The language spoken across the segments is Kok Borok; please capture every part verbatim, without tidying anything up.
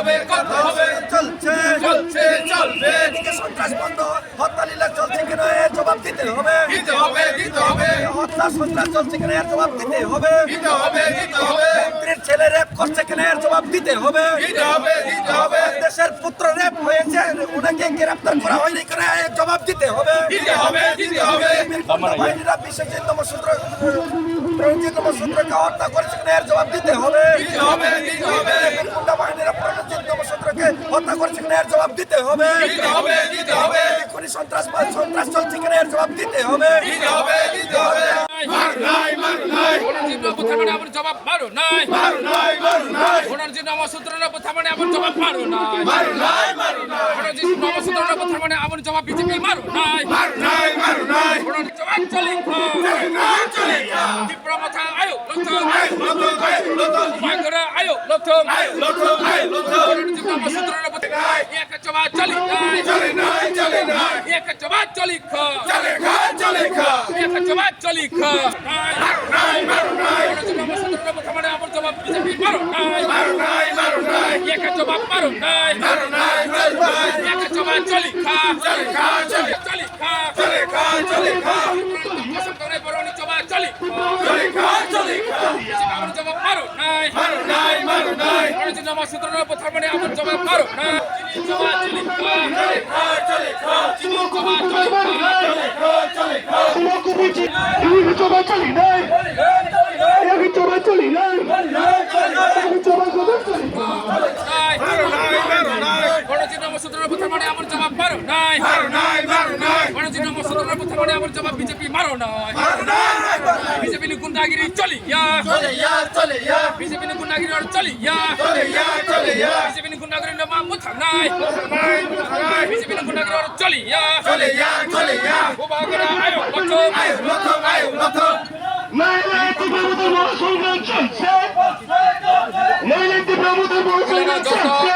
হবে, করতে হবে। চলছে, চলছে, চলবে। এদিকে সন্ত্রাস বন্ধ, হত্যা লীলা চলছে কিনা এর জবাব দিতে হবে। দিতে হবে, দিতে হবে। হত্যা সন্ত্রাস চলছে কিনা এর জবাব দিতে হবে। দিতে হবে, দিতে হবে। মন্ত্রীর ছেলে রেপ করছে কিনা এর জবাব দিতে হবে। দিতে হবে, দিতে হবে। দেশের পুত্র রেপ হয়েছে, ওনাকে গ্রেফতার করা হয়নি কিনা এর জবাব দিতে হবে। দিতে হবে, দিতে হবে। বাহিনীরা বিশ্বজিৎ নমঃশূদ্র, প্রণজিৎ নমঃশূদ্রকে হত্যা করেছে কিনা এর জবাব দিতে হবে। দিতে হবে, দিতে হবে। গুন্ডা বাহিনীরা প্রণজিৎ নমঃশূদ্রকে হত্যা করেছে কিনা এর জবাব দিতে হবে। দিতে হবে, দিতে হবে। খুনি সন্ত্রাসবাদ, সন্ত্রাস চলছে কিনা এর জবাব দিতে হবে। দিতে হবে, দিতে হবে। মার নাই, মার নাই। প্রণজিৎ নমঃশূদ্রকে আমার জবাব মারো নাই। মার নাই, মার নাই। প্রণজিৎ নমঃশূদ্রকে আমার জবাব মারো নাই। মার নাই, মার নাই। প্রণজিৎ নমঃশূদ্রকে আমার জবাব বিজেপি মারো নাই। মার নাই, মার নাই। প্রণজিৎ জবাব চলি। চলি না, চলি না। ত্রিপুরা মথা আয়ো, লথম। আয়ো, লথম, আয়ো, লথম। বাগরা আয়ো, লথম। আয়ো, লথম, আয়ো, লথম। প্রণজিৎ নমঃশূদ্রকে নাই। এক জবাব চলি নাই। চলি নাই, চলি নাই। এক জবাব চলি খা। চলি খা, চলি খা। এক জবাব চলি খা। নাই, মারো নাই। প্রণজিৎ নমঃশূদ্রকে আমার জবাব বিজেপি মারো নাই। মারো নাই, মারো নাই। এক জবাব মারো নাই। মারো নাই, মারো নাই। এক জবাব চলি খা। চলি খা, চলি খা। চলি খা, চলি খা। বরনি জবাব চলি। চলি খা, চলি খা। আমার জবাব মারো নাই। মারো নাই, মারো নাই। প্রণজিৎ নমঃশূদ্রকে আমার জবাব মারো নাই। চিনি জবাব চলি খা। চলি খা, চলি খা। চিনি জবাব চলি খা। চলি খা, চলি খা। নাই। প্রণজিৎ নমঃশূদ্রকে আমার জবাব মারো নাই। মারো নাই, মারো নাই। প্রণজিৎ নমঃশূদ্রকে আমার জবাব বিজেপি মারো নাই। মারো নাই, মারো নাই। বিজেপি নি গুন্ডাগিরি চলিয়া। চলিয়া, চলিয়া। বিজেপি নি গুন্ডাগিরি চলিয়া। চলিয়া, চলিয়া। বিজেপি নি গুন্ডাগিরি নাম মুথাং নাই। মুথাং নাই, মুথাং নাই। বিজেপি নি গুন্ডাগিরি চলিয়া। চলিয়া, চলিয়া। বুবাগরা আয়ো লথম। আয়ো লথম, আয়ো লথম। নইলে ত্রিপুরা মধ্যে মহাসংগ্রাম চলছে। নইলে ত্রিপুরা মধ্যে মহাসংগ্রাম চলছে।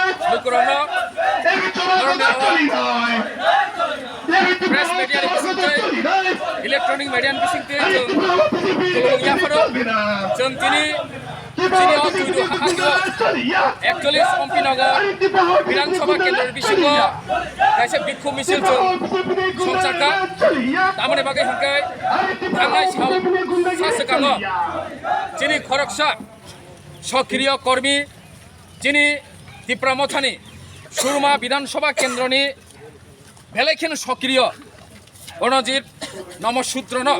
Press media ni bisingtwi, electronic media ni bisingtwi chwng tubung yapharo chwng tini chini o chudu hakha ekcholish Ompi Nagar Bidhan Sabha Kendro ni bisingo kaisa bikhuk misil chwng songchakha. Tamoni bagwi hwnkhe thangnai sal sa swkango chini khoroksa sokriyo kormi chini Tipra Mothani Surma Bidhan Sabha Kendroni belai kheno sokriyo Pranajit Namo Sutrono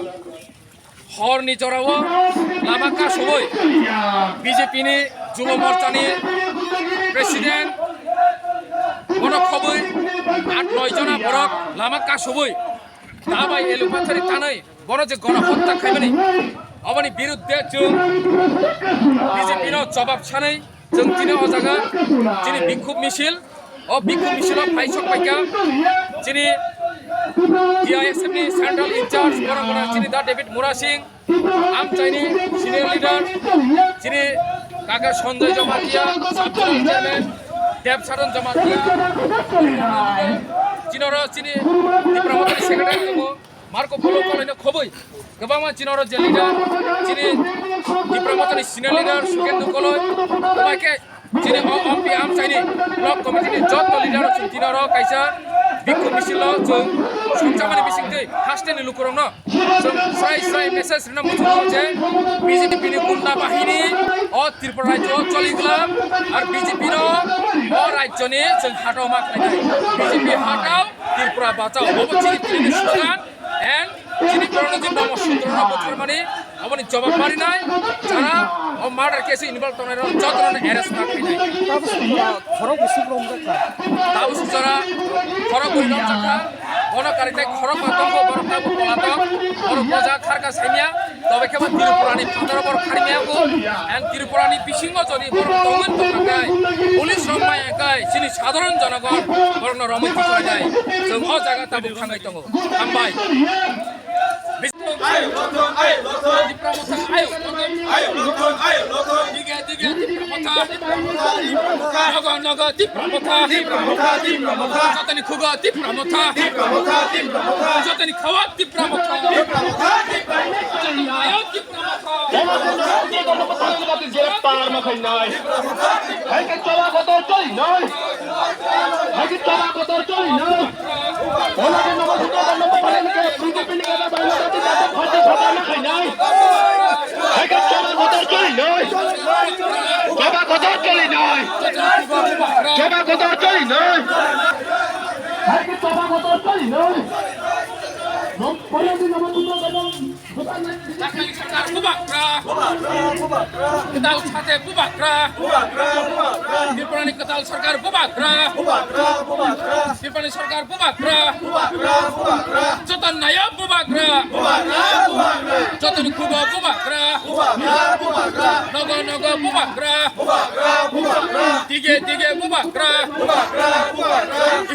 horni jorao lama kasubui B J P ni Jubo Morchani President bono khobui at noi jona borok lama kasubui tabai elu pathari tanai bono je gono hotta khaimani oboni birudde chwng B J P no jobab sanai. Chwng tini o jaga chini bikhuk misil, o bikhuk misilo phai sok paikha chini T I S F ni central in charge borok borok chini Da David Murasing, Amchaini senior leader chini kaka Sanjay Jamatia, sub zonal chairman Dev Saran Jamatia, chini oro chini Tipra Mothani secretary tongo. Marco Polo Kolai no khoboi kwbangma chini oro je leader, chini Tipra Mothani senior leader Sukendra Kolai, kwbai khe chini o Ompi Amchaini block committee ni joto leader rok chwng tini oro kaisa bikhuk misil o chwng songchamani bisingtwi haste ni lukurokno chwng srai srai message rwna muchungo je B J P ni gunda bahini o Tripura rajyo o choli glak, ar B J P no o rajyo ni chwng hatao ma khlainai, B J P hatao. Tripura bachao, obo chini tini slogan, and chini Pranajit Namo Sutrono butharmani, oboni jobab marinai, jara o murder case involve tongnai rok jotono arrest ma khainai. Tabuk sujora khorok bisi romjakha. Tabuk sujora khorok bisi romjakha. Bono kariknai khorok ba tongkho borok tabuk polatok, borok boja kharka saimya. Tobe khe bo Tripura ni phataro borok kharmaya bo, and Tripura ni bisingo jodi borok tongwi tongkha khe, police rok maya khe chini sadharon jonogon borokno romwi tikhwlainai. Chwng o jaga tabuk thangwi tongo. Hambai. Tipra Motha, ayo, lothon. Dige, dige, Tipra Motha. Nogo, nogo, Tipra Motha. Jotoni khugo Tipra Motha. Jotoni khawa Tipra Motha. Ayo, Tipra Motha. Greptar ma khainai. Hai ke chola kotor choli nai. Hai ke chola kotor choli nai. Ola ke nama suka nama panen ke B J P ni kata bangla tadi kata party kata ma khainai. Hai ke chola kotor choli nai. Chola kotor choli nai. Chola kotor choli nai. Hai ke chola kotor choli nai. Nom panen nama suka nama Chakmani sarkar bubagra. Kwtal sate bubagra. Tripurani kwtal sarkar bubagra. Tripurani sarkar bubagra. Joton nayo bubagra. Jotoni khugo bubagra. Nogo nogo bubagra. Dige dige bubagra.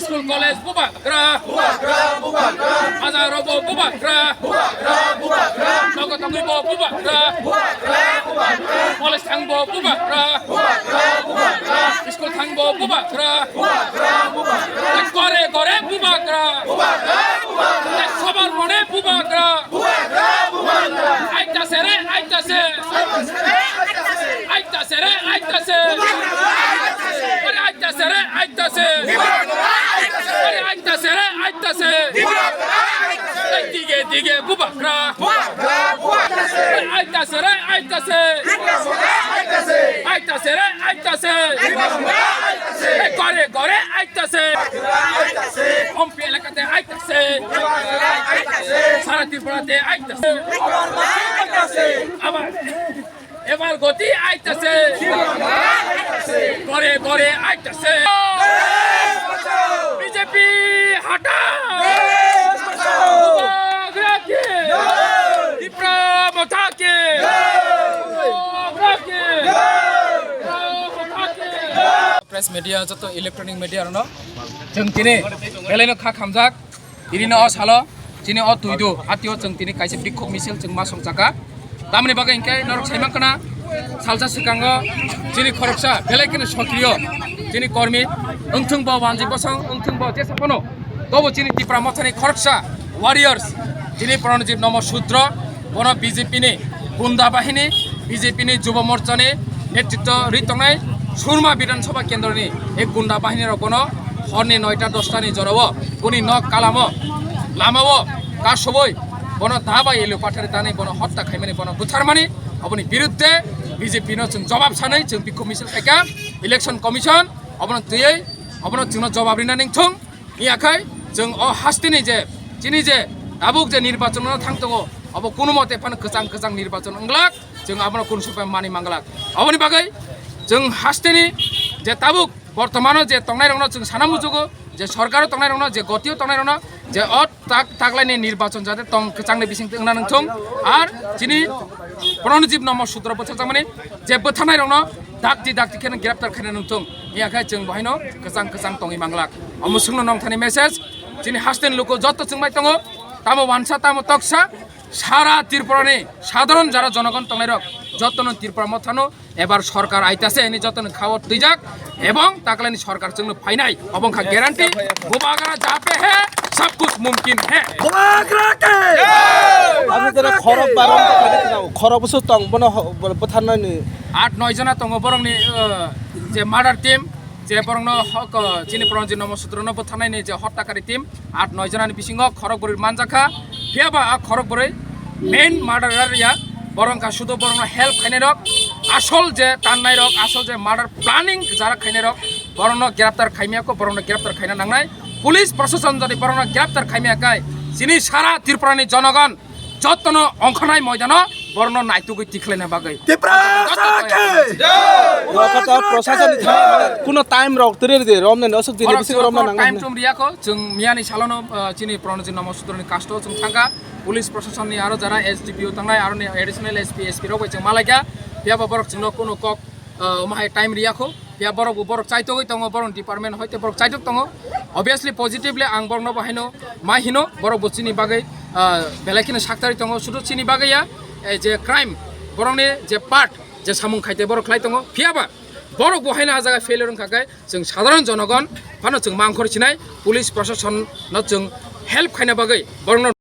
School college bubagra. Bubagra, bubagra. Bazar rogo bubagra. Bubagra, bubagra. Nogo tongwi bo bubagra. Bubagra, bubagra. College thang bo bubagra. Bubagra, bubagra. School thang bo bubagra. Bubagra, bubagra. Gore gore bubagra. Bubagra, bubagra. Sobar mone bubagra. Bubagra, bubagra. Aita sere, aita se. Aita sere, aita se. Aita sere, aita se. Aita sere, aita se. Dige, dige, bubagra. Aita sere, aita se. Aita sere, aita se. Gore, gore, aita se. Ompi elakate aita se. Sara Tripura te aita se. Abar. Ebar goti aitase. Gore gore aitase. B J P hata. Bubagra ke. Tipra Motha ke. Bubagra ke. Tipra Motha ke. Press media joto electronic media rano chwng tini belai no kha khamjak. Irino o salo chini o tuidu hatio chwng tini kaisa bikhuk misil chwng ma songchaka. Tamoni bagwi hinkhe norok saimankana salsa swkango chini khoroksa belai kheno sokriyo chini kormi wngthung bo wanji bosong wngthung bo jesa phano tobo chini Tipra Mothani khoroksa warriors chini Pranajit Nomo Sudro bono B J P ni gunda bahini B J P ni Jubo Morcha ni netritwo rwi tongnai Surma Bidhan Sabha Kendro ni e gunda bahini rok bono horni noita dosta ni jorao boni nok kalamo lamao kasubui bono da bai elo pathari tanwi bono hotta khaimani bono butharmani oboni birudde B J P no chwng jobab sanwi chwng bikhuk misil khaikha election commission obono twiwi obono chwngno jobab rina ningthung. Iya khai chwng o hasteni je chini je tabuk je nirbachon no thang tongo obo kunumote phano kwchang kwchang nirbachon wnglak. Chwng abono kunu sopai mani manglak. Aboni bagwi chwng hasteni je tabuk bortomano je tongnairokno chwng sana muchugo, je sorkaro tongnairokno, je gotio tongnairokno, je o tak taklaini nirbachon jate tong kwchangni bisingtwi wngna nangthung. Ar chini Pranajit Nomo Sudro bwthakjakmani je bwthanairokno dakti dakti kheno greptar khaina nangthung. Iya khe chwng bohaino kwchang kwchang tongwi manglak. Omo swngno nongthani message chini hasteni luku joto chwngbai tongo. Tamo wansa, tamo toksa, Sara Tripura ni sadharon jara jonogon tongnairok jotono Tripura Mothano ebar sorkar aitase hini jotono khao twijak ebong taklaini sorkar chwngno phainai obo wngkha guarantee. Bubagra jape he, sab kuch mumkin he. Bubagra ke! Ani jara khorok barom khorok busu tong bono bwtharnani. At noi jona tongo borokni, uh, je murder team je borokno hok, uh, chini Pranajit Nomo Sudrono bwtharnaini je hottakari team. At noi jonani bisingo khorok bwrwi manjakha. Phiyaba a khorok bwrwi main murderer ya, borok wngkha sudu borokno help khainairok, asol je tannairok, asol je murder planning jara khainairok, borokno greptar khaimiyakho, borokno greptar khaina nangnai. Police proshashan jodi borokno greptar khaimiya khai chini sara Tripurani jonogon jotono ongkhornai moidano borokno naitugwi tikhlaina bagwi. Tipra Joto Sakhe! Wakata proshashan ni thani kuno time rok tiri ridi romnani asuk jini bisi romna nang time chum riyakho, chwng miyani salono, uh, chini Pranajit Nomo Sudroni kasto chwng thangkha, police proshashan ni aro jara S D P O tangnai, aro ni additional S P, S P rok bai chwng malaikha, phiyaba borok chwngno kuno kok ah, omo hai time riyakho. Phiya borok bo borok chaitogwi tongo, borok department hoite borok chaitok tongo. Obviously positively ang borokno bo haino ma hino, borok bo chini bagwi, ah, belai kheno saktari tongo, sudu chini bagwi ya, eh, je crime, borokni je part, je samung khaite borok khlai tongo. Phiya ba borok bo haino ah jaga failure wngkha khe chwng sadharon jonogon phano chwng mangkhor sinai, police proshasonno chwng help khaina bagwi borokno